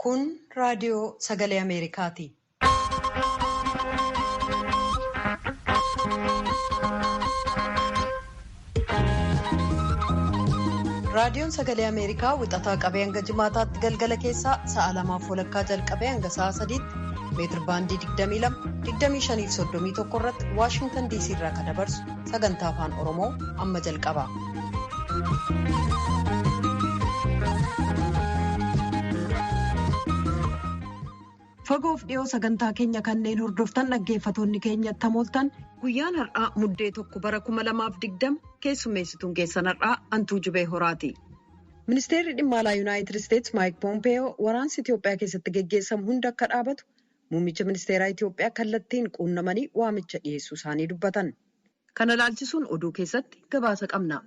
Kun raadiyoo sagalee Ameerikaati. Raadiyoon sagalee Ameerikaa wixataa qabee hanga jimaataatti galgala keessaa sa'a lamaaf walakkaa jalqabee hanga sa'a sadiitti meetir baandii 22, 25 fi 31 irratti Waashingtan DC irraa kan dabarsu sagantaa afaan Oromoo amma jalqaba. Fagoof dhiyoo sagantaa keenya kanneen hordoftan dhaggeeffattoonni keenya tamooltan guyyaan har'aa muddee tokko bara 2020 keessummeessituun keessan har'aa Antuu Jubee Horaati. Ministeerri dhimma alaa Yuunaayitid Isteetsi Maayik Poompeyoo waraansi Itoophiyaa keessatti geggeessamu hunda akka dhaabatu muummicha ministeeraa Itoophiyaa kallattiin quunnamanii waamicha dhiyeessuu isaanii dubbatan. Kana ilaalchisuun oduu keessatti gabaasa qabna.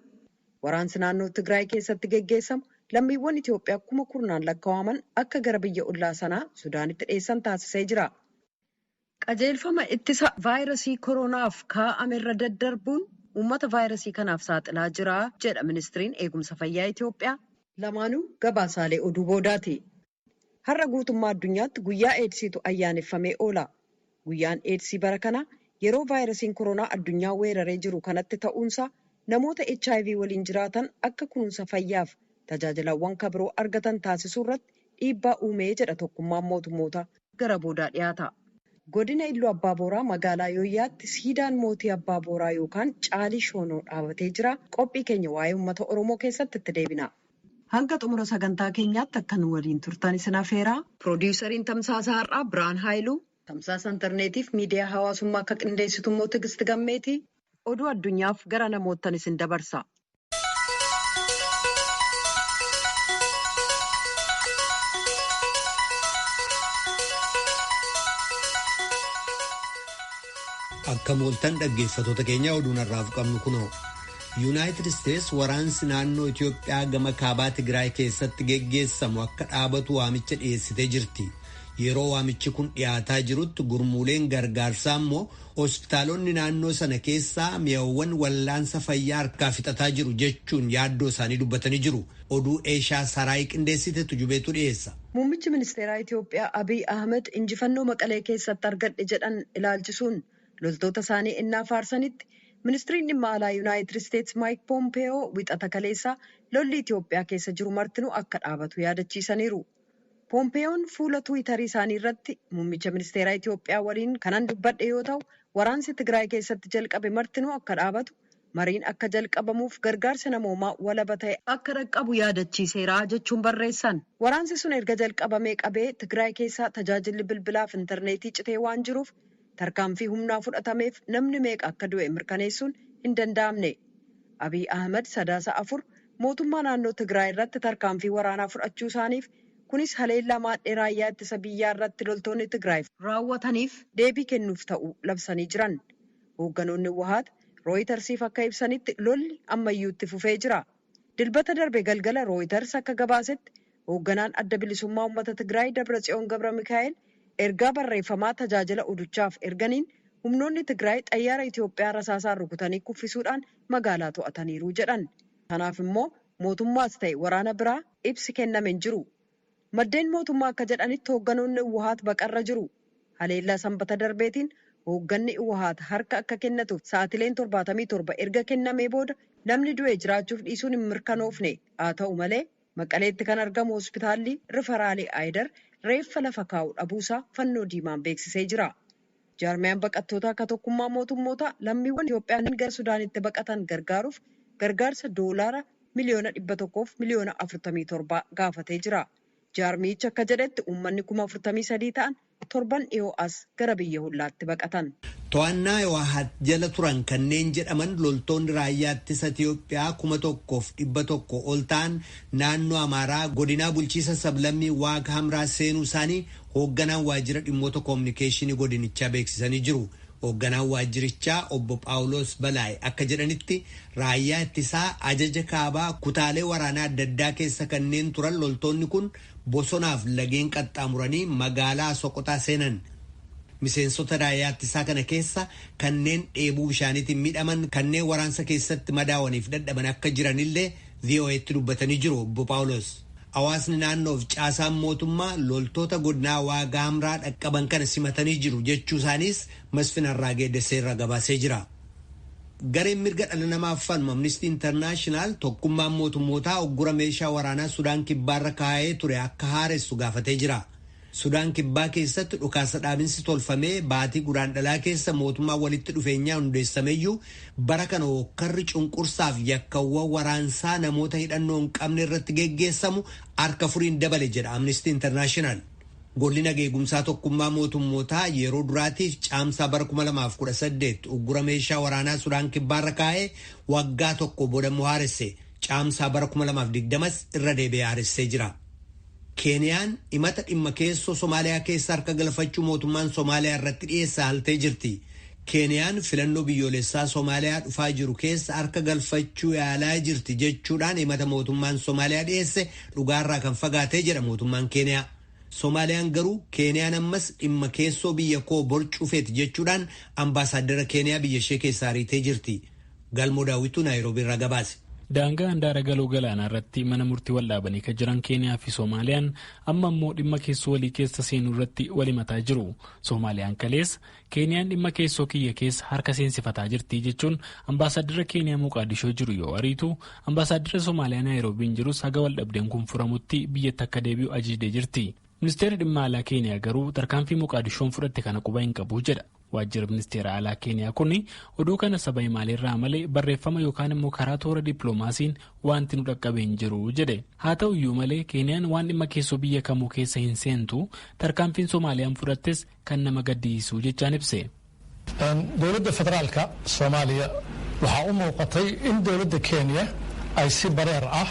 Waraansi naannoo Tigraay keessatti geggeessamu lammiiwwan Itoophiyaa kuma kurnaan lakkaa'aman akka gara biyya ollaa sanaa Sudaanitti dheessan taasisee jira. Qajeelfama ittisa vaayirasii koronaaf kaa'amerra daddarbuun uummata vaayirasii kanaaf saaxilaa jira jedha ministiriin eegumsa fayyaa Itoophiyaa. Lamaanuu gabaasaalee oduu boodaati. Har'a guutummaa addunyaatti guyyaa eedsiitu ayyaaneffamee oola. Guyyaan eedsii bara kana yeroo vaayirasiin koronaa addunyaa weeraree jiru kanatti ta'uunsaa namoota HIV waliin jiraatan akka kunuunsa fayyaaf tajaajilawwan kabiroo argatan taasisuu irratti dhiibbaa uumee jedha tokkummaan mootummoota gara boodaa dhiyaata. Godina Illuu Abbaa Booraa magaalaa Yooyyaatti siidaan mootii Abbaa Booraa yookaan Caalii Shoonoo dhaabatee jira. Qophii keenya waa'ee uummata Oromoo keessatti itti deebina. Hanga xumura sagantaa keenyaatti akka nu waliin turtan isin afeeraa. Piroodiwusariin Tamsaasa Har'aa Biraan Haayiluu. Tamsaasa Intarneetiif miidiyaa hawaasummaa akka qindeessitu immoo Tigisti Gammeeti. Oduu addunyaaf gara namoottan isin dabarsa. Akka mooltan dhaggeeffattoota keenya oduun har'aaf qabnu kunoo. Yuunaayitid Isteets waraansi naannoo Itoophiyaa gama kaabaa Tigraay keessatti geggeessamu akka dhaabatu waamicha dhiyeessitee jirti. Yeroo waamichi kun dhiyaataa jirutti gurmuuleen gargaarsaa immoo hospitaalonni naannoo sana keessaa mi'awwan wallaansa fayyaa harkaa fixataa jiru jechuun yaaddoo isaanii dubbatanii jiru. Oduu Eeshaa Saraay qindeessite tujubeetu dhiyeessa. Muummichi ministeeraa Itoophiyaa Abiy Ahmed injifannoo Maqalee keessatti argadhe jedhan ilaalchisuun loltoota isaanii innaa faarsanitti ministiriin dhimma alaa Yuunaayitid Isteetsi Maayik Poompeyoo wixata kaleessaa lolli Itoophiyaa keessa jiru martinuu akka dhaabatu yaadachiisaniiru. Poompeeyoon fuula Tiwiitarii isaanii irratti muummicha ministeeraa Itoophiyaa waliin kanan dubbadhe yoo ta'u, waraansi Tigraay keessatti jalqabe martinuu akka dhaabatu, mariin akka jalqabamuuf gargaarsa namoomaa walaba ta'e akka dhaqqabu yaadachiiseera jechuun barreessan. Waraansi sun erga jalqabamee qabee Tigraay keessaa tajaajilli bilbilaaf intarneetii citee waan jiruuf tarkaanfii humnaa fudhatameef namni meeqa akka du'e mirkaneessuun hin danda'amne. Abiy Ahmed sadaasa 4 mootummaa naannoo Tigraay irratti tarkaanfii waraanaa fudhachuu isaaniif kunis haleellaa maadhee raayyaa ittisa biyyaa irratti loltoonni Tigraay raawwataniif deebii kennuuf ta'u labsanii jiran. Hoogganoonni Wahaat Rooyitersiif akka ibsanitti lolli ammayyuu itti fufee jira. Dilbata darbe galgala Rooyiters akka gabaasetti hoogganaan adda bilisummaa uummata Tigraay Dabratsiyoon Gabra Mikaa'el ergaa barreeffamaa tajaajila oduchaaf erganiin humnoonni Tigraay xayyaara Itoophiyaa rasaasaan rukutanii kuffisuudhaan magaalaa to'ataniiru jedhan. Kanaaf immoo mootummaas ta'e waraana biraa ibsi kenname hin jiru. Maddeen mootummaa akka jedhanitti hoogganoonni Uwahaat baqarra jiru. Haleellaa sanbata darbeetiin hoogganni Uwahaat harka akka kennatuuf sa'aatileen 77 erga kennamee booda namni du'e jiraachuuf dhiisuun hin mirkanoofne. Haa ta'u malee Maqaleetti kan argamu hospitaalli Rifaraalee Aayidar reeffa lafa kaa'u dhabuusaa fannoo diimaan beeksisee jira. Jaarmiyaan baqattoota akka tokkummaa mootummoota lammiiwwan Itoophiyaa gara Sudaanitti baqatan gargaaruuf gargaarsa doolaara miliyoona 100 miliyoona 47 gaafatee jira. Jaarmiyichi akka jedhetti uummanni 43,000 ta'an torban dhiyoo as gara biyya hollaatti baqatan. To'annaa Yoohaat jala turan kanneen jedhaman loltoonni raayyaa ittisa Itiyoophiyaa 1,100 ol ta'an naannoo Amaaraa godinaa bulchiisa sablammii Waaqa Hamraa seenuu isaanii hoogganaan waajjira dhimmoota koominikeeshinii godinichaa beeksisanii jiru. Hoogganaan waajjirichaa obbo Paawuloos Balaay akka jedhanitti raayyaa ittisaa ajaja kaabaa kutaalee waraanaa adda addaa keessa kanneen turan loltoonni kun bosonaaf lageen qaxxaamuranii magaalaa Soqotaa seenan. Miseensota raayyaa ittisaa kana keessa kanneen dheebuu bishaaniitiin miidhaman kanneen waraansa keessatti madaawaniif dadhaban akka jiranillee VOA'tti dubbatanii jiru obbo Paawuloos. Hawaasni naannoof caasaan mootummaa loltoota godinaa Waagaa Hamraa dhaqqaban kana simatanii jiru jechuu isaaniis Masfin Arraagee Deseerra gabaasee jira. Gareen mirga dhala namaaf falmu Amnesty International tokkummaan mootummootaa oggura meeshaa waraanaa Sudaan kibbaarra kaa'ee ture akka haaressu gaafatee jira. Sudaan kibbaa keessatti dhukaasa dhaabinsi tolfamee baatii guraandhalaa keessa mootummaa walitti dhufeenyaa hundeessameyyuu bara kana hokkarri cunqursaaf yakkawwan waraansaa namoota hidhannoo hin qabne irratti geggeessamu harka furiin dabale jedha Amnesty International. Golli nageegumsaa tokkummaa mootummootaa yeroo duraatiif caamsaa bara 2018 uggura meeshaa waraanaa Sudaan kibbaarra kaa'ee waggaa tokko boodammoo haaresse. Caamsaa bara 2020 irra deebi'ee haaressee jira. Keeniyaan himata dhimma keessoo Somaaliyaa keessa harka galfachuu mootummaan Somaaliyaa irratti dhiyeessa haaltee jirti. Keeniyaan filannoo biyyoolessaa Somaaliyaa dhufaa jiru keessa harka galfachuu yaalaa jirti jechuudhaan himata mootummaan Somaaliyaa dhiyeesse dhugaarraa kan fagaatee jedha mootummaan Keeniyaa. Somaaliyaan garuu Keeniyaan ammas dhimma keessoo biyya koo borcuu feeti jechuudhaan ambaasaaddara Keeniyaa biyya ishee keessaa ariitee jirti. Galmoo Daawwituu Naayiroobii irraa gabaase. Daangaa handaara galoo galaanaa irratti mana murtii waldhaabanii kan jiran Keeniyaa fi Soomaaliyaan amma immoo dhimma keessoo walii keessa seenuu irratti wal himataa jiru. Soomaaliyaan kaleessa Keeniyaan dhimma keessoo kiyya keessa harka seensifataa jirti jechuun ambaasaaddara Keeniyaa Moqaadishoo jiru yoo ariitu, ambaasaaddara Soomaaliyaa Naayiroobiin jirus haga waldhabdeen kun furamutti biyyatti akka deebi'u ajajdee jirti. Ministeerri dhimma alaa Keeniyaa garuu tarkaanfii Moqaadishoon fudhatte kana quba hin qabu jedha. Waajjirri ministeera alaa Keeniyaa kun oduu kana saba himaaleerraa malee barreeffama yookaan immoo karaa toora dippiloomaasiin wanti nu dhaqqabe hin jiru jedhe. Haa ta'u iyyuu malee Keeniyaan waan dhimma keessoo biyya kamuu keessa hin seentu, tarkaanfiin Soomaaliyaan fudhattes kan nama gaddisiisu jechaan ibse. Dowladda federaalka Soomaaliya waxaa u muuqatay in dowladda Keeniya ay si bareer ah.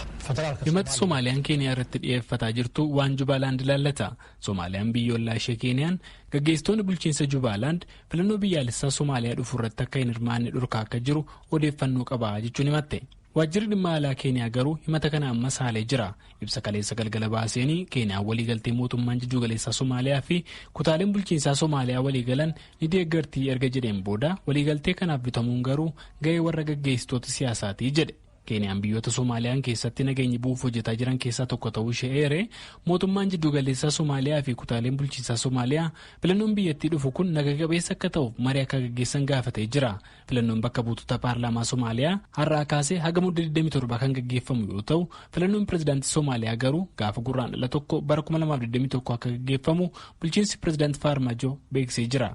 Himati Soomaaliyaan Keeniyaa irratti dhiyeeffataa jirtu waan Jubaalaand ilaallata. Soomaaliyaan biyyoolaa ishee Keeniyaan gaggeessitoonni bulchiinsa Jubaalaand filannoo biyyaalessaa Soomaaliyaa dhufu irratti akka hin hirmaanne dhorkaa akka jiru odeeffannoo qaba jechuun himatte. Waajjirri dhimma alaa Keeniyaa garuu himata kana ammas haalee jira. Ibsa kaleessa galgala baaseenii Keeniyaan waliigaltee mootummaan jiddugaleessaa Somaaliyaa fi kutaaleen bulchiinsaa Somaaliyaa waliigalan ni deeggartii erga jedheen booda, waliigaltee kanaaf bitamuun garuu gahee warra gaggeessitoota siyaasaatii jedhe. Keeniyaan biyyoota Soomaaliyaan keessatti nageenyi bu'uuf hojjetaa jiran keessaa tokko ta'uu ishee eere, mootummaan jiddugaleessaa Somaaliyaa fi kutaaleen bulchiinsaa Somaaliyaa filannoon biyyattii dhufu kun naga qabeessa akka ta'uuf marii akka gaggeessan gaafatee jira. Filannoon bakka buutota paarlaamaa Somaaliyaa har'aa kaasee haga mudda 27 kan gaggeeffamu yoo ta'u, filannoon pirezidaantii Somaaliyaa garuu gaafa Gurraandhala 1 bara 2021 akka gaggeeffamu bulchiinsi pirezidaantii Faarmaajo beeksisee jira.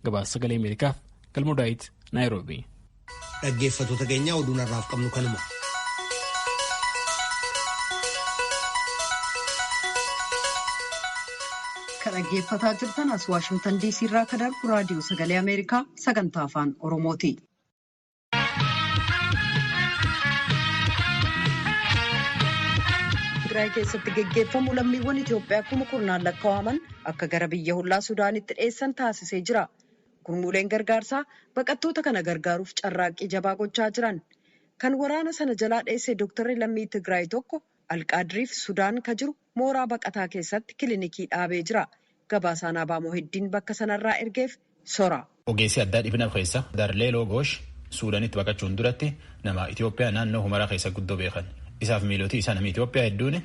Gabaasa Sagalee Ameerikaaf Galmoo Daawit, Naayiroobii. Dhaggeeffattoota keenya, oduun har'aaf qabnu kanuma. Kan dhaggeeffataa jirtan as Waashingtan DC irraa kan darbu Raadiyoo Sagalee Ameerikaa sagantaa Afaan Oromooti. Tigraay keessatti geggeeffamu lammiiwwan Itoophiyaa kuma kurnaan lakkaa'aman akka gara biyya hollaa Sudaanitti dheessan taasisee jira. Gurmuuleen gargaarsaa baqattoota kana gargaaruuf carraaqqii jabaa gochaa jiran. Kan waraana sana jalaa dheesse Dooktarri lammii Tigraay tokko Alqaadiriif Sudaan ka jiru mooraa baqataa keessatti kilinikii dhaabee jira. Gabaasaan Abaamoo heddiin bakka sanarraa ergeef sora. Ogeessi addaa dhibna keessa Darleeloo Goosh Suudaanitti baqachuun duratti nama Itoophiyaa naannoo Humaraa keessa guddoo beekan. Isaaf miilootii isaa namni Itoophiyaa hedduun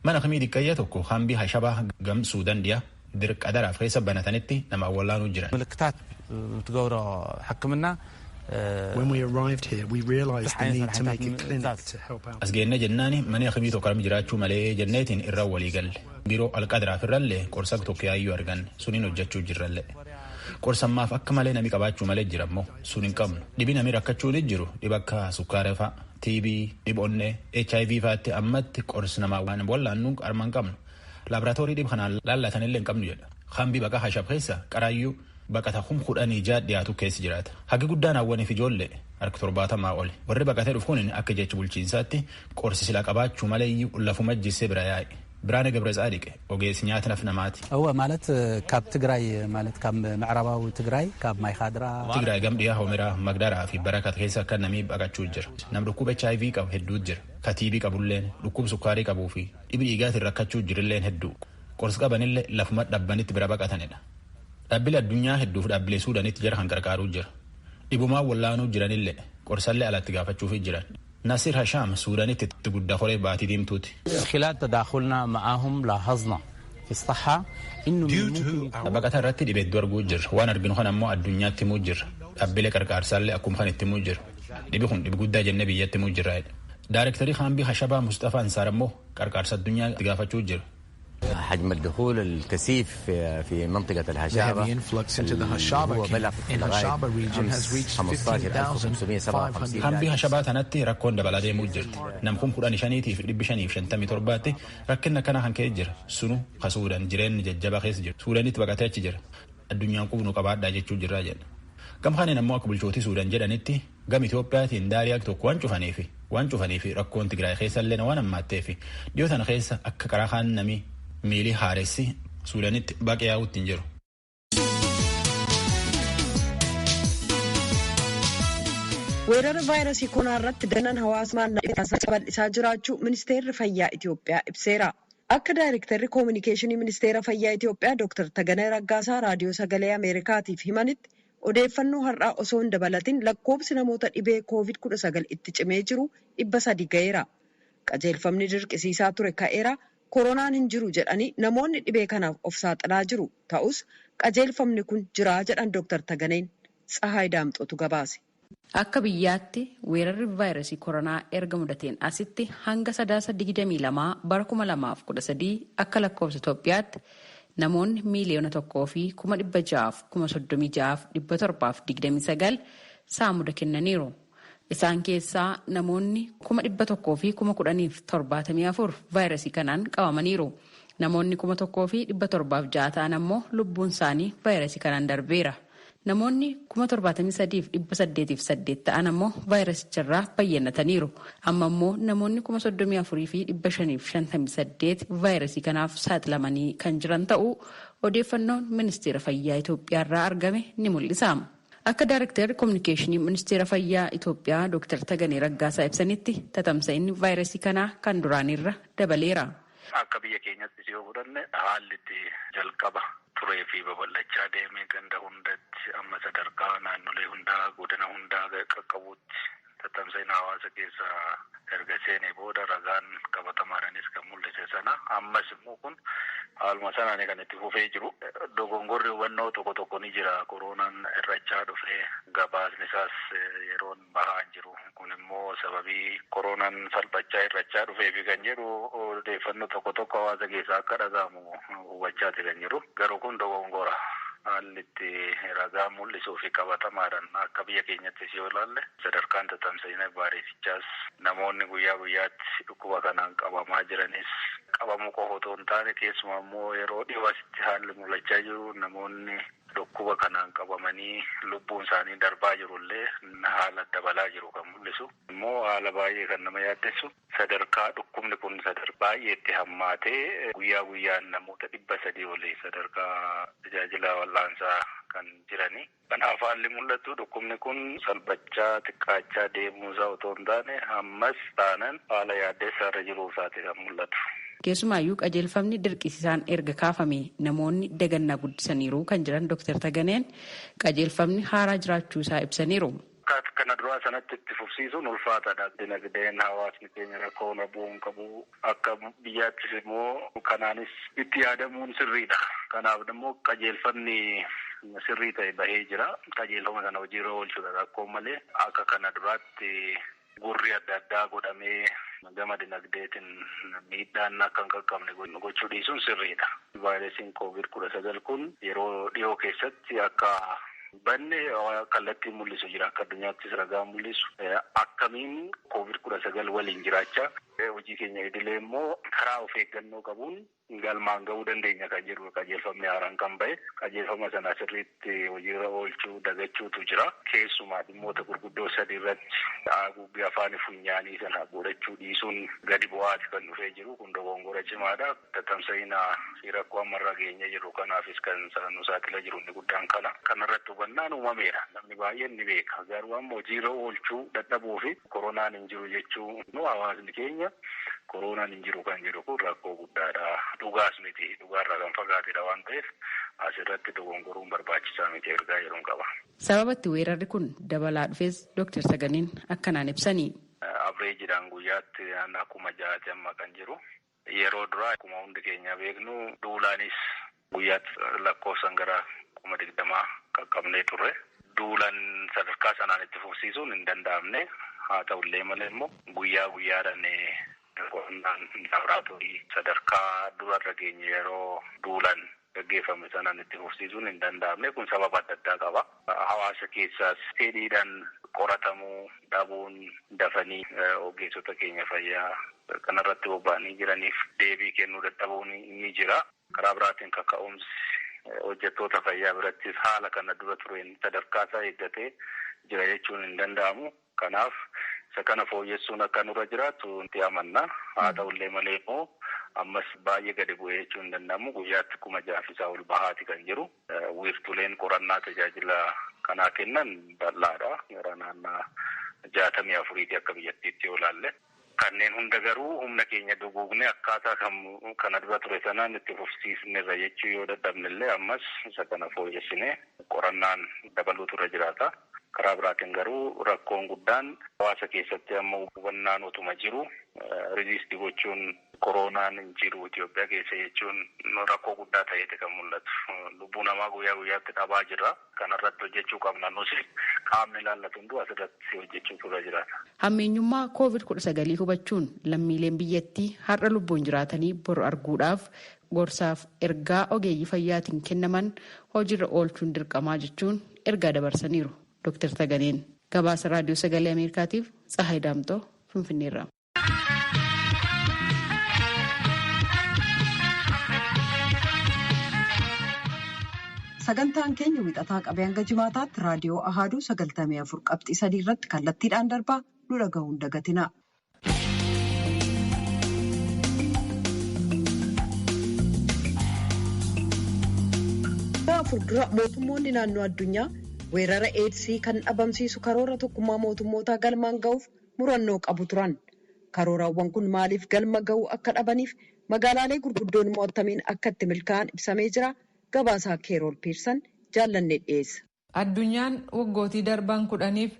mana kamii xiqqayya tokko hambii Hashabaa gam Suudaan dhiyaa dirqa daraaf keessa banatanitti nama wallaanuu jiran. ምልክታት ትገብሮ ሕክምና When we arrived here, we realised the need to make a clinic to help out. As geenne jennaani mana kamii tokko armi jiraachuu malee jenneetiin irra walii galle. Biiroo Alqadaraaf irrallee qorsa tokko yaayyuu arganne suniin hojjechuu jirrallee. Qorsammaaf akka malee nami qabaachuu malee jira immoo sun hin qabnu. Dhibi nami rakkachuu ni jiru dhiba akka sukkaara fa'a, TB, dhib onnee, HIV fa'aatti ammatti qorsi namaa waan wallaannu armaan qabnu. Laaboraatoorii dhib kanaan laallatanillee hin qabnu jedha. Hambi baqa Hashab keessa qaraayyuu baqata 16,000 dhiyaatu keessa jiraata. Hagi guddaan hawwaniif ijoollee harka 70 oli. Warri baqatee dhufu kun akka jecha bulchiinsaatti qorsi sila qabaachuu malee lafuma jissee bira yaa'e. Biraane Gabra Tsaadiq ogeessi nyaata naf namaati. እወ ማለት ካብ ትግራይ ማለት ካብ ምዕራባዊ ትግራይ ካብ ማይ ካድራ Tigraay gam dhiyaa Homeraa, Magdaraa fi Barakat keessa akka namii baqachuu jira. Nam dhukkuba HIV qabu hedduu jira. Ka TB qabulleen, dhukkuba sukkaarii qabuu fi dhibi dhiigaatiin rakkachuu jirilleen hedduu. Qorsi qabanillee lafuma dhabbanitti bira baqatanidha. Dhaabbilee addunyaa hedduuf dhaabbilee Suudaanitti jara kan gargaaruu jira. Dhibumaan wallaanuu jiranillee qorsallee alatti gaafachuufii jiran. Nasir Hashaam Suudaanitti itti guddaa horee baatii diimtuuti. خلال تداخلنا معهم لاحظنا في الصحة إنه Baqataa irratti dhibee hedduu arguu jirra. Waan arginu kan ammoo addunyaatti himuu jirra. Dhaabbilee qarqaarsaallee akkuma kan itti himuu jirra. Dhibi kun dhibi guddaa jennee biyyatti himuu jirra. Daarektarii Haambii Hashabaa Mustafaa Ansaar ammoo qarqaarsa addunyaa itti gaafachuu jira. حجم الدخول الكثيف في منطقة الهشابة The heavy influx into the Hashaba هو camp بلغ in لغاية Hashaba region has reached 15557 Hambii Hashabaa tanatti rakkoon dabalaa deemuu jirti. Nam 15,557 rakkinna kana kan ka'e jira. Sunu ka Suudaan jireenyi jajjabaa keessa jiru. Suudaanitti baqatee achi jira. Addunyaan qubnu qabaadhaa jechuu jirraa jedha. Gam kaaniin ammoo akka bulchootii Suudaan jedhanitti gam Itoophiyaatiin daarii tokko waan cufaniifi rakkoon Tigraay keessa illee waan hammaatteefi dhiyoo tana keessa akka karaa kaan nami miilii haaressi Suudaanitti baqee yaa'uutti hin jiru. Weerara vaayirasii koronaa irratti danan hawaasummaan bal'isaa jiraachuu ministeerri fayyaa Itoophiyaa ibseera. Akka daayirektarri koominikeeshinii ministeera fayyaa Itoophiyaa Dr. Taganee Raggaasaa raadiyoo sagalee Ameerikaatiif himanitti odeeffannoo har'aa osoo hin dabalatin lakkoobsi namoota dhibee COVID-19 itti cimee jiru 300 ga'eera. Qajeelfamni dirqisiisaa ture ka'eera. Koronaan hin jiru jedhanii namoonni dhibee kanaaf of saaxilaa jiru. Ta'us qajeelfamni kun jiraa jedhan Dr. Taganeen. Tsahaay Daamxootu gabaase. Akka biyyaatti weerarri vaayirasii koronaa erga mudateen asitti hanga 9/22 bara 2013 akka lakkoofsa Itoophiyaatti namoonni 1,636,729 saamuda kennaniiru. Isaan keessaa namoonni 110,074 vaayirasii kanaan qabamaniiru. Namoonni 1,706 ta'an ammoo lubbuun isaanii vaayirasii kanaan darbeera. Namoonni 73,808 ta'an ammoo vaayirasicharraa bayyannataniiru. Amma immoo namoonni 34,558 vaayirasii kanaaf saaxilamanii kan jiran ta'uu odeeffannoon ministeera fayyaa Itoophiyaarraa argame ni mul'isa. Akka daayirektarri koominikeeshinii ministeera fayyaa Itoophiyaa Dr. Taganee Raggaasaa ibsanitti tatamsa'inni vaayirasii kanaa kan duraanirra dabaleera. Akka biyya keenyattis yoo fudhanne haalli itti jalqaba turee fi babal'achaa deemee ganda hundatti amma sadarkaa naannolee hundaa godina hundaa qaqqabuutti tatamsa'ina hawaasa keessa erga seenee booda ragaan qabatamaadhaanis kan mul'ise sana ammas immoo kun haaluma sanaan kan itti fufee jiru. Dogongorri hubannoo tokko tokko ni jira. Koronaan hir'achaa dhufee gabaasni isaas yeroon bahaa hin jiru. Kun immoo sababii koronaan salphachaa hir'achaa dhufee fi kan jedhu odeeffannoo tokko tokko hawaasa keessaa akka dhaga'amu hubachaati kan jiru. Garuu kun dogongora. Haalli itti ragaa mul'isuu fi qabatamaadhaan akka biyya keenyattis yoo ilaalle sadarkaan tatamsa'ina vaayirasichaas namoonni guyyaa guyyaatti dhukkuba kanaan qabamaa jiranis qabamuu qofa otoo hin taane keessumaa immoo yeroo dhiyoo asitti haalli mul'achaa jiru namoonni dhukkuba kanaan qabamanii lubbuun isaanii darbaa jirullee haala dabalaa jiru kan mul'isu immoo haala baay'ee kan nama yaaddessu sadarkaa dhukkubni kun sadarkaa baay'eetti hammaatee guyyaa guyyaan namoota 300 olii sadarkaa tajaajila wal'aansaa kan jirani. Kanaaf haalli mul'atu dhukkubni kun salphachaa xiqqaachaa deemuusaa otoo hin taane ammas taanan haala yaaddessaa irra jiruu isaati kan mul'atu. Keessumaayyuu qajeelfamni dirqisiisaan erga kaafame namoonni dagannaa guddisaniiru kan jiran Dr. Taganeen qajeelfamni haaraa jiraachuu isaa ibsaniiru. Kana duraa sanatti itti fufsiisuun ulfaataadha. Dinagdeen hawaasni keenya rakkoo dhabuu hin qabu. Akka biyyaattis immoo kanaanis itti yaadamuun sirriidha. Kanaaf immoo qajeelfamni sirrii ta'e bahee jira. Qajeelfama sana hojiirra oolchuudha rakkoo malee akka kana duraatti gurri adda addaa godhamee gama dinagdeetiin miidhaan akka hin qaqqabne gochuu dhiisuun sirriidha. Vaayirasiin COVID-19 kun yeroo dhiyoo keessatti akka banne kallattiin mul'isu jira. Akka addunyaattis ragaa mul'isu. Akkamiin COVID-19 waliin jiraachaa hojii keenya idilee immoo karaa of eeggannoo qabuun galmaan ga'uu dandeenya kan jedhu qajeelfamni haaraan kan bahe qajeelfama sana sirriitti hojiirra oolchuu dagachuutu jira. Keessumaa dhimmoota gurguddoo sadii irratti haguuggii afaan funyaanii sana godhachuu dhiisuun gadi bu'aati kan dhufee jiru kun dogongora cimaadha. Tatamsa'ina fi rakkoo ammarra geenye jiru kanaafis kan nu saaxila jiru inni guddaan kana. Kanarratti hubannaan uumameera. Namni baay'een ni beeka. Garuu amma hojiirra oolchuu dadhabuu fi koronaan hin jiru jechuu nu hawaasni keenya koronaan hin jiru kan jedhu kun rakkoo guddaadha. Dhugaas miti. Dhugaarraa kan fagaatedha waan ta'eef asirratti dogongoruun barbaachisaa miti ergaa jedhuun qaba. Sababa itti weerarri kun dabalaa dhufes Dr. Taganeen akkanaan ibsanii. Avreejiidhaan guyyaatti naannoo 6,000 amma kan jiru. Yeroo duraa akkuma hundi keenya beeknu duulaanis guyyaatti lakkoofsan gara 20,000 qaqqabnee turre. Duulaan sadarkaa sanaan itti fufsiisuun hin danda'amne. Haa ta'ullee malee immoo guyyaa guyyaadhaan qorannaan laaboraatoorii sadarkaa durarra geenye yeroo duulaan gaggeeffame sanaan itti fufsiisuun hin danda'amne. Kun sababa adda addaa qaba. Hawaasa keessaas fedhiidhaan qoratamuu dhabuun dafanii ogeessota keenya fayyaa kanarratti bobba'anii jiraniif deebii kennuu dadhabuun ni jira. Karaa biraatiin kaka'umsi hojjettoota fayyaa birattis haala kana dura tureen sadarkaa isaa eeggatee jira jechuun hin danda'amu. Kanaaf isa kana fooyyessuun akka nurra jiraatu itti amanna. Haa ta'ullee malee immoo ammas baay'ee gadi bu'ee jechuun hin danda'amu. Guyyaatti 6,000 isaa ol bahaati kan jiru. Wiirtuleen qorannaa tajaajila kanaa kennan bal'aadha. Gara naannaa 64 akka biyyattiitti yoo ilaalle. Kanneen hunda garuu humna keenya duguugne akkaataa kana dura ture sanaan itti fufsiisnerra jechuu yoo dadhabnellee ammas isa kana fooyyessinee qorannaan dabaluutu irra jiraata. Karaa biraatiin garuu rakkoon guddaan hawaasa keessatti amma hubannaan utuma jiru riziistii gochuun koronaan hin jiru Itoophiyaa keessa jechuun rakkoo guddaa ta'eeti kan mul'atu. Lubbuu namaa guyyaa guyyaatti dhabaa jirra. Kanarratti hojjechuu qabna nus qaamni ilaallatu hunduu asirratti hojjechuutu irra jiraata. Hammeenyummaa COVID-19 hubachuun lammiileen biyyattii har'a lubbuun jiraatanii boru arguudhaaf gorsaaf ergaa ogeeyyii fayyaatiin kennaman hojiirra oolchuun dirqamaa jechuun ergaa dabarsaniiru. Dr. Taganeen gabaasa raadiyoo sagalee Ameerikaatiif Tsahaay Daamtoo Finfinneerra. Sagantaan keenya wixataa qabee hanga jimaataatti raadiyoo Ahaaduu 94.3 irratti kallattiidhaan darbaa nu dhaga'uun dagatina. Fuuldura mootummoonni naannoo addunyaa weerara eedsii kan dhabamsiisu karoora tokkummaa mootummootaa galmaan ga'uuf murannoo qabu turan. Karooraawwan kun maaliif galma ga'uu akka dhabaniif magaalaalee gurguddoon immoo attamiin akka itti milkaa'an ibsamee jira. Gabaasaa Keerool Piirsan jaallannee dhiyeessa. Addunyaan waggootii darban 10f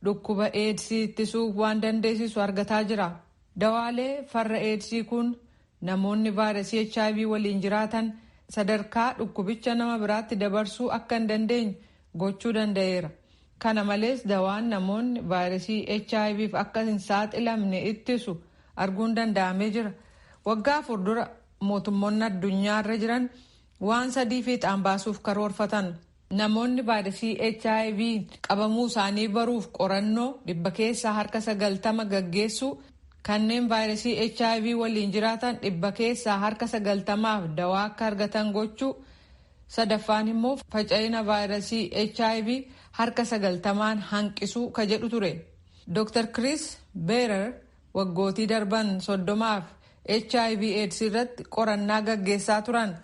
dhukkuba eedsii ittisuuf waan dandeessisu argataa jira. Dawaalee farra eedsii kun namoonni vaayirasii HIV waliin jiraatan sadarkaa dhukkubicha nama biraatti dabarsuu akka hin dandeenye gochuu danda'eera. Kana malees dawaan namoonni vaayirasii HIVf akka hin saaxilamne ittisu arguun danda'amee jira. Waggaa 4 dura mootummoonni addunyaarra jiran waan sadii fiixaan baasuuf karoorfatan. Namoonni vaayirasii HIV qabamuu isaanii baruuf qorannoo 90% gaggeessuu, kanneen vaayirasii HIV waliin jiraatan 90% dawaa akka argatan gochuu, sadaffaan immoo faca'ina vaayirasii HIV 90% hanqisuu ka jedhu ture. Dr. Chris Beerer waggootii darban 30f HIV AIDS irratti qorannaa gaggeessaa turan.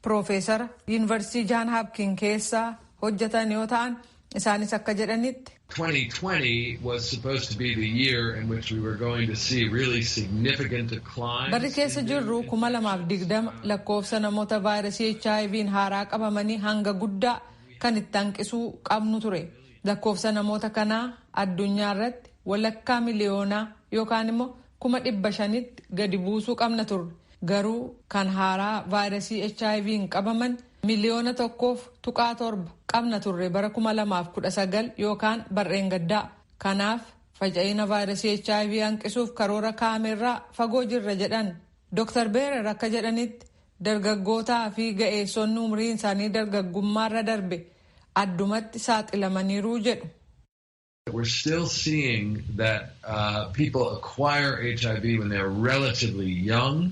Piroofeesara Yuunivarsiitii Jaan Haapkin keessa hojjetan yoo ta'an isaanis akka jedhanitti. 2020 was supposed to be the year in which we were going to see really significant declines. Barri keessa jirru 2020 lakkoofsa namoota vaayirasii HIV'n haaraa qabamanii hanga guddaa kan itti hanqisuu qabnu ture. Lakkoofsa namoota kanaa addunyaa irratti walakkaa miliyoonaa yookaan immoo 500,000tti gadi buusuu qabna turre. Garuu kan haaraa vaayirasii HIV'n qabaman 1.7 miliyoona qabna turre bara 2019 yookaan barreen gaddaa. Kanaaf faca'ina vaayirasii HIV hanqisuuf karoora kaamerraa fagoo jirra jedhan. Dr. Beerer akka jedhanitti dargaggootaa fi ga'eessonni umriin isaanii dargaggummaarra darbe addumatti saaxilamaniiru jedhu. We're still seeing that people acquire HIV when they're relatively young.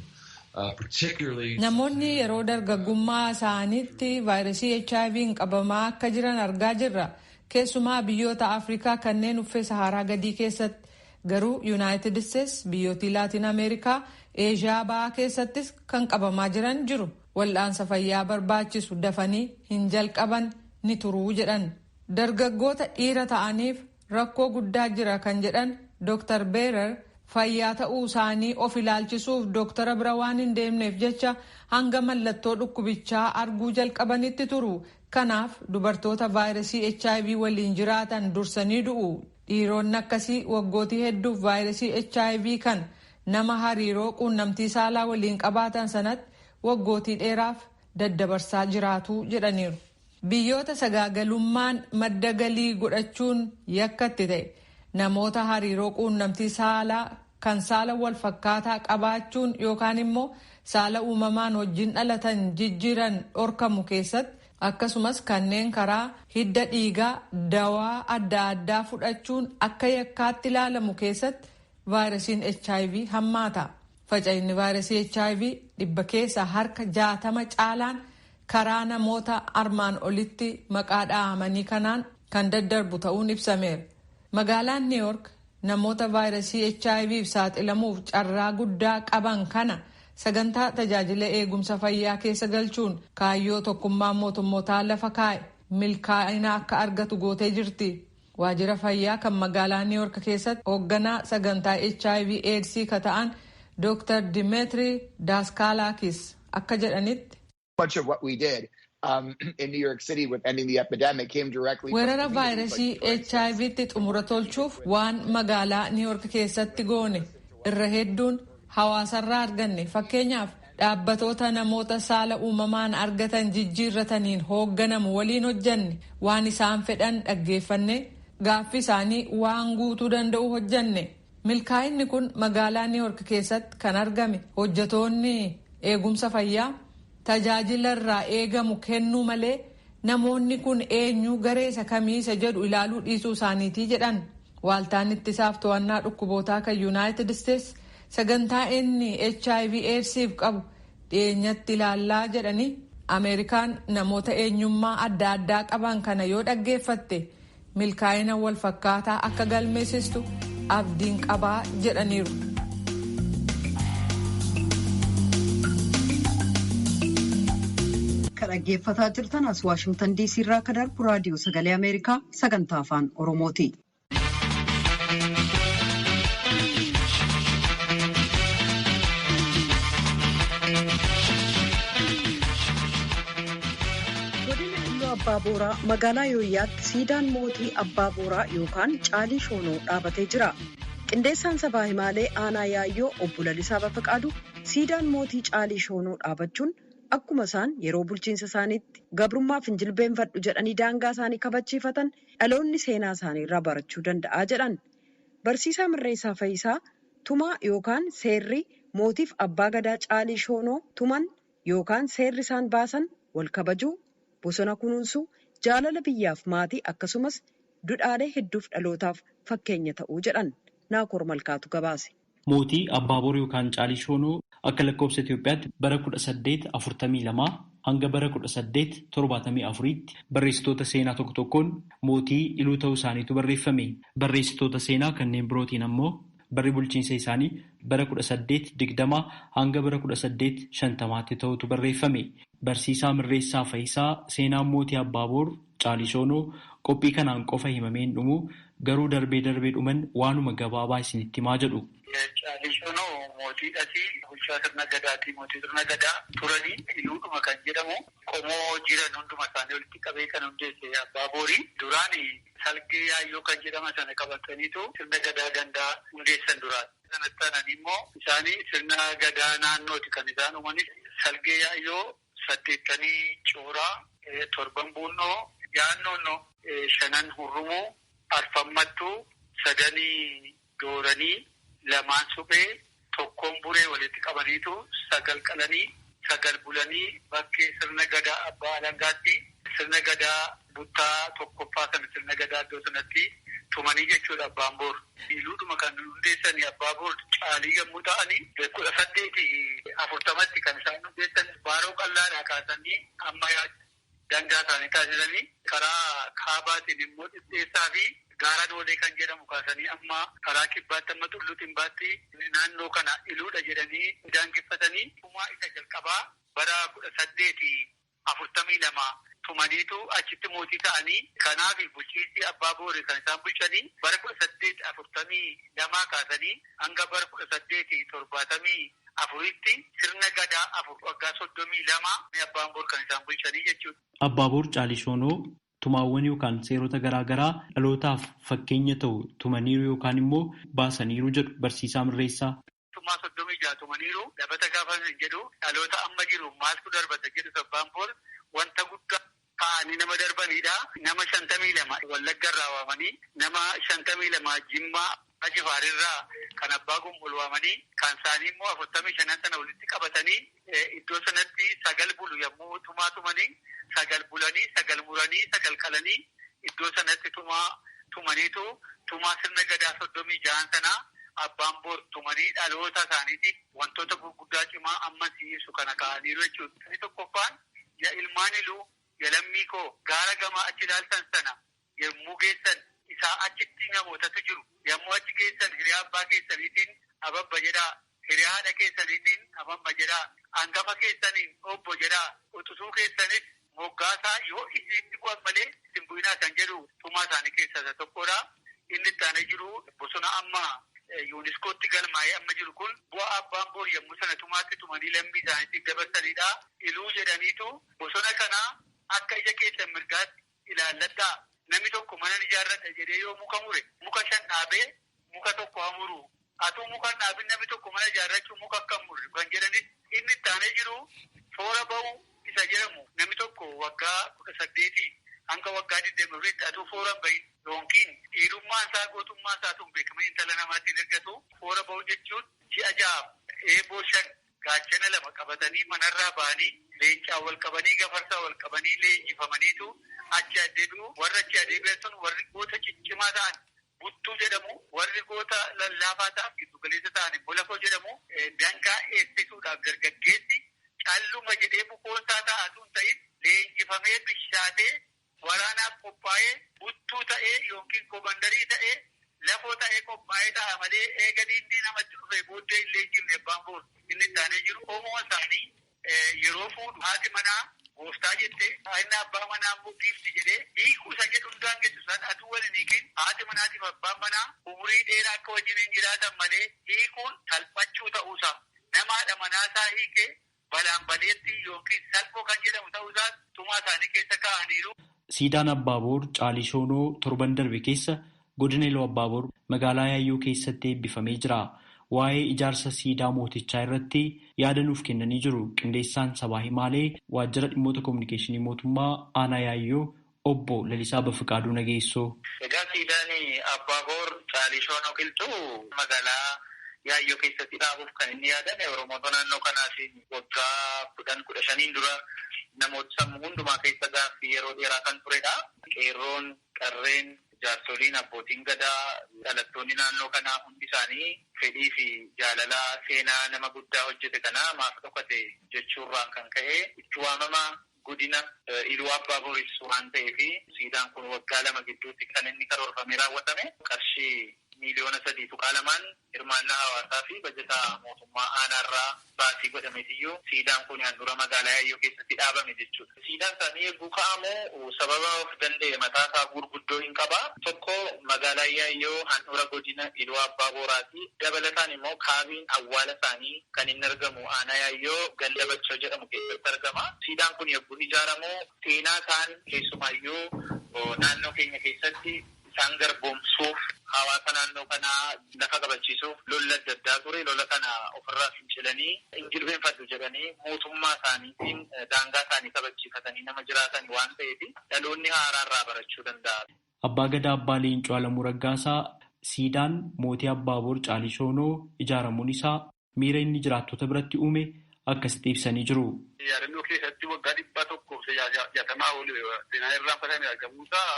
Namoonni yeroo dargaggummaa isaaniitti vaayirasii HIV'n qabamaa akka jiran argaa jirra. Keessumaa biyyoota Afrikaa kanneen uffee Saharaa gadii keessatti. Garuu Yuunaayitid Isteets, biyyoottii Laatiin Ameerikaa, Eeshiyaa ba'aa keessattis kan qabamaa jiran jiru. Wal'aansa fayyaa barbaachisu dafanii hin jalqaban ni turuu jedhan. Dargaggoota dhiira ta'aniif rakkoo guddaa jira kan jedhan Dr. Beerer fayyaa ta'uu isaanii of ilaalchisuuf dooktara bira waan hin deemneef jecha hanga mallattoo dhukkubichaa arguu jalqabanitti turu. Kanaaf dubartoota vaayirasii HIV waliin jiraatan dursanii du'u. Dhiironni akkasii waggootii hedduuf vaayirasii HIV kan nama hariiroo quunnamtii saalaa waliin qabaatan sanatti waggootii dheeraaf daddabarsaa jiraatu jedhaniiru. Biyyoota sagaagalummaan madda galii godhachuun yakkatti ta'e namoota hariiroo quunnamtii saalaa kan saala wal fakkaataa qabaachuun yookaan immoo saala uumamaan wajjin dhalatan jijjiiran dhorkamu keessatti akkasumas kanneen karaa hidda dhiigaa dawaa adda addaa fudhachuun akka yakkaatti ilaalamu keessatti vaayirasiin HIV hammaata. Faca'inni vaayirasii HIV 60% harka caalaan karaa namoota armaan olitti maqaa dha'amanii kanaan kan daddarbu ta'uun ibsameera. Magaalaan New York namoota vaayirasii HIV saaxilamuuf carraa guddaa qaban kana sagantaa tajaajila eegumsa fayyaa keessa galchuun kaayyoo tokkummaa mootummootaa lafa kaa'e milkaa'ina akka argatu gootee jirti. Waajjira fayyaa kan magaalaa New York keessatti hoogganaa sagantaa HIV AIDS ka ta'an Dr. Dimitri Daskalakis akka jedhanitti. Weerara vaayirasii HIVtti xumura tolchuuf waan magaalaa New York keessatti goone irra hedduun hawaasarraa arganne, fakkeenyaaf dhaabbatoota namoota saala uumamaan argatan jijjiirrataniin hoogganamu waliin hojjanne, waan isaan fedhan dhaggeeffanne, gaaffii isaanii waan guutuu danda'u hojjanne. Milkaa'inni kun magaalaa New York keessatti kan argame hojjatoonni eegumsa fayyaa tajaajila irraa eegamu kennuu malee namoonni kun eenyu, garee isa kamii isa jedhu ilaaluu dhiisuu isaaniitii jedhan. Waaltaan ittisaaf to'annaa dhukkubootaa kan Yuunaayitid Isteets sagantaa inni HIV AIDSiif qabu dhiyeenyatti ilaallaa jedhanii, Ameerikaan namoota eenyummaa adda addaa qaban kana yoo dhaggeeffatte milkaa'ina wal fakkaataa akka galmeessistu abdiin qabaa jedhaniiru. Kan dhaggeeffataa jirtan as Waashingtan DC irraa kan darbu Raadiyoo Sagalee Ameerikaa sagantaa Afaan Oromooti. Godina Iluu Abbaa Booraa magaalaa Yooyyaatti siidaan mootii Abbaa Booraa yookaan Caalii Shoonoo dhaabatee jira. Qindeessaan sabaa himaalee aanaa Yaayyoo obbo Lalisaa Bafaqaadu siidaan mootii Caalii Shoonoo dhaabachuun akkuma isaan yeroo bulchiinsa isaaniitti gabrummaaf hin jilbeenfadhu jedhanii daangaa isaanii kabachiifatan dhaloonni seenaa isaanii irraa barachuu danda'a jedhan. Barsiisaa Mirreessaa Fayisaa tumaa yookaan seerri mootiif abbaa gadaa Caalii Shoonoo tuman yookaan seerri isaan baasan wal kabajuu, bosona kunuunsuu, jaalala biyyaaf maatii akkasumas dudhaalee hedduuf dhalootaaf fakkeenya ta'uu jedhan. Naakoor Malkaatu gabaase. Mootii Abbaa Boor yookaan Caalii Shoonoo akka lakkoofsa Itoophiyaatti bara 1842 hanga bara 1874tti barreessitoota seenaa tokko tokkoon mootii Iluu ta'uu isaaniitu barreeffame. Barreessitoota seenaa kanneen birootiin ammoo barri bulchiinsa isaanii bara 1820 hanga bara 1850tti ta'utu barreeffame. Barsiisaa Mirreessaa Fayisaa seenaan mootii Abbaa Boor Caalii Shoonoo qophii kanaan qofa himameen dhumu, garuu darbee darbee dhuman waanuma gabaabaa isinitti himaa jedhu. Caalii Shoonoo mootiidhati, bulchaa sirna gadaatii, mootii sirna gadaa turanii Iluudhuma kan jedhamu qomoo jiran hunduma isaanii walitti qabee kan hundeesse Abbaa Boorii. Duraan salgee Yaayyoo kan jedhama sana qabataniitu sirna gadaa gandaa hundeessan duraan. Sanatti aananii immoo isaanii sirna gadaa naannooti kan isaan uumanis salgee Yaayyoo 8 cooraa, 7 buunnoo, yaannoonnoo, 5 hurrumuu, 4 mattuu, 3 dooranii, 2 suphee, 1 buree walitti qabaniitu 9 qalanii 9 bulanii bakkee sirna gadaa abbaa alangaatti sirna gadaa buttaa tokkoffaa sana sirna gadaa iddoo sanatti tumanii jechuudha Abbaan Boor. Iluudhuma kan hundeessanii Abbaa Boor Caalii yommuu ta'anii 1840tti kan isaan hundeessan Baaroo Qallaadhaa kaasanii amma dangaa isaanii taasisanii karaa kaabaatiin immoo Dhidheessaa fi Gaara Doolee kan jedhamu kaasanii amma karaa kibbaatti amma Tulluu Ximbaatti naannoo kana Iluudha jedhanii daangeffatanii tumaa isa jalqabaa bara 1842 tumaniitu achitti mootii ta'anii, kanaaf bulchiinsi Abbaa Boori kan isaan bulchanii bara 1842 kaasanii hanga bara 1874tti sirna gadaa 4 waggaa 32 Abbaan Boor kan isaan bulchanii jechuudha. Abbaa Boor Caalii Shoonoo Tumaawwan yookaan seerota garaagaraa dhalootaaf fakkeenya ta'u tumaniiru yookaan immoo baasaniiru jedhu barsiisaa Mirreessaa. Tumaa 36 tumaniiru dhabata gaafa hin jedhu dhaloota amma jiru maaltu darbata jedhu Abbaan Boor wanta guddaa kaa'anii nama darbanidha. Nama 52 Wallagga irraa waamanii, nama 52 Jimmaa Ajifaarirraa kan abbaa Gombol waamanii, kan isaanii immoo 45 sana walitti qabatanii iddoo sanatti 9 bulu yommuu tumaa tumanii 9 bulanii 9 muranii 9 qalanii iddoo sanatti tumaa tumaniitu tumaa sirna gadaa 36 sanaa Abbaan Boor tumanii dhaloota isaaniitiif wantoota gurguddaa cimaa amma si'isu kana kaa'aniiru jechuudha. Inni tokkoffaan yaa ilmaan Iluu, yaa lammii koo gaara gamaa achi ilaaltan sana yommuu geessan isaa achitti namootatu jiru. Yommuu achi geessan hiriyaa abbaa keessaniitiin ababba jedhaa, hiriyaa haadha keessaniitiin ababba jedhaa, hangafa keessaniin obbo jedhaa, utusuu keessanis moggaasaa yoo isinitti bu'an malee isin bu'inaa kan jedhu tumaa isaanii keessaa isa tokkodha. Inni itti aanee jiru bosona amma yuuniskootti galmaa'ee amma jiru kun bu'aa Abbaan Boor yommuu sana tumaatti tumanii lammii isaaniitti dabarsanidha. Iluu jedhaniitu bosona kana akka ija keessan mirgaatti ilaalladhaa. Namni tokko mana ijaarradha jedhee yoo muka mure muka 5 dhaabee muka tokko hamuru. Atuu muka dhaabin namni tokko mana ijaarrachuu muka akka murre kan jedhanis inni itti aanee jiru toora ba'uu isa jedhamu namni tokko waggaa 18 hanga waggaa 24 atuu foora bahin yookiin dhiirummaa isaa gootummaa isaatu hin beekamin intala namaatti hin ergatu. Foora ba'uu jechuun ji'a 6 eeboo 5 gaachana 2 qabatanii manarraa ba'anii leencaa wal qabanii gafarsaa wal qabanii leenjifamaniitu achi adeebi'u. Warra achi adeebi'an sun warri goota ciccimaa ta'an buttuu jedhamu, warri goota lallaafaa ta'an giddugaleessa ta'an immoo lafoo jedhamu. Dangaa eegsisuudhaaf dargaggeessi calluma jedhee bukoonsaa ta'atu hin ta'in leenjifamee bishaatee waraanaaf qophaa'ee buttuu ta'ee yookiin komandarii ta'ee lafoo ta'ee qophaa'ee ta'a malee eega diinni namatti dhufe booddee hin leenjifne Abbaan Boor. Inni itti aanee jiru qomoo isaanii yeroo fuudhu haati manaa gooftaa jette inni abbaa manaa immoo giifti jedhee hiikuu isa jedhu hundaan geessu isaan atuu waliin hiikin haati manaatiif abbaan manaa umurii dheeraa akka wajjin hin jiraatan malee hiikuun salphachuu ta'uusaa nama haadha manaasaa hiikee balaan baleetti yookiin salphoo kan jedhamu ta'uusaa tumaa isaanii keessa kaa'aniiru. Siidaan Abbaaboor Caalii Shoonoo torban darbe keessa godina Iluu Abbaaboor magaalaa Yaayyoo keessatti eebbifamee jira. Waa'ee ijaarsa siidaa mootichaa irratti yaada nuuf kennanii jiru. Qindeessaan Sabaa Himaalee waajjira dhimmoota kominikeeshinii mootummaa aanaa Yaayyoo obbo Lalisaa Bafiqaaduu Nageessoo. Egaa siidaan Abbaaboor Caalii Shoonoo qilxuu magaalaa Yaayyoo keessatti dhaabuuf kan inni yaadame Oromoota naannoo kanaatiin waggaa 10, 15 dura namoota sammuu hundumaa keessa gaaffii yeroo dheeraa kan turedha. Qeerroon, qarreen, jaarsoliin, abbootiin gadaa, dhalattoonni naannoo kanaa hundi isaanii fedhii fi jaalala seenaa nama guddaa hojjete kanaa maaf dhokate jechuurraan kan ka'e itti waamama godina Iluu Abbaa Booris waan ta'eef siidaan kun waggaa 2 gidduutti kan inni karoorfamee raawwatame qarshii miiliyoona 3.2 hirmaannaa hawaasaa fi bajataa mootummaa aanaarraa baasii godhameetiyyuu siidaan kun handhuura magaalaa Yaayyoo keessatti dhaabame jechuudha. Siidaan isaanii eeguu ka'amu sababa of danda'e mataa isaa gurguddoo hin qaba. Tokko magaalaa Yaayyoo handhuura godina Iluu Abbaa Booraati. Dabalataan immoo kaabiin awwaala isaanii kan inni argamu aanaa Yaayyoo ganda Bachoo jedhamu keessatti argama. Siidaan kun eeguu ijaaramu seenaa isaan keessumaayyuu naannoo keenya keessatti isaan garboomsuuf hawaasa naannoo kanaa lafa qabachiisuuf lola adda addaa ture. Lola kana ofirraa fincilanii hin jilbeenfadhu jedhanii mootummaa isaaniitiin daangaa isaanii kabachiifatanii nama jiraatan waan ta'eef dhaloonni haaraa irraa barachuu danda'a. Abbaa Gadaa Abbaa Leencoo Alamuu Raggaasaa siidaan mootii Abbaaboor Caalii Shoonoo ijaaramuun isaa miira inni jiraattota biratti uume akkasitti ibsanii jiru. Yaadannoo keessatti waggaa 160 ol seenaa irraanfatame argamuunsaa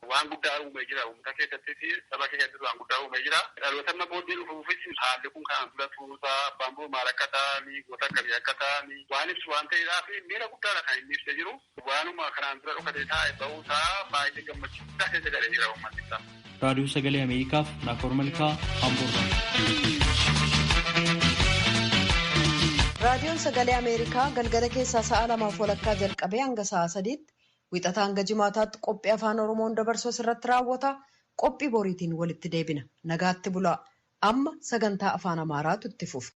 waan guddaa uumee jira. Uummata keessattis saba keessattis waan guddaa uumee jira. Dhaloota amma booddee dhufuufis haalli kun kan dura turuusaa Abbaan Boor maal akka ta'anii goota akkamii akka ta'anii waan ibsu waan ta'eedhaa fi miira guddaadha kan inni ibsee jiru. Waanuma kanaan dura dhokatee taa'e ba'uusaa baay'ee gammachiisaa keessa galee jira uummanni isaa. Raadiyoo Sagalee Ameerikaaf Naakoor Malkaa Amboorraa. Raadiyoon Sagalee Ameerikaa galgala keessaa sa'a 2:30 jalqabee hanga sa'a 3tti wixataa hanga jimaataatti qophii afaan Oromoon dabarsu irratti raawwata. Qophii boriitiin walitti deebina. Nagaatti bulaa. Amma sagantaa afaan Amaaraatu itti fufa.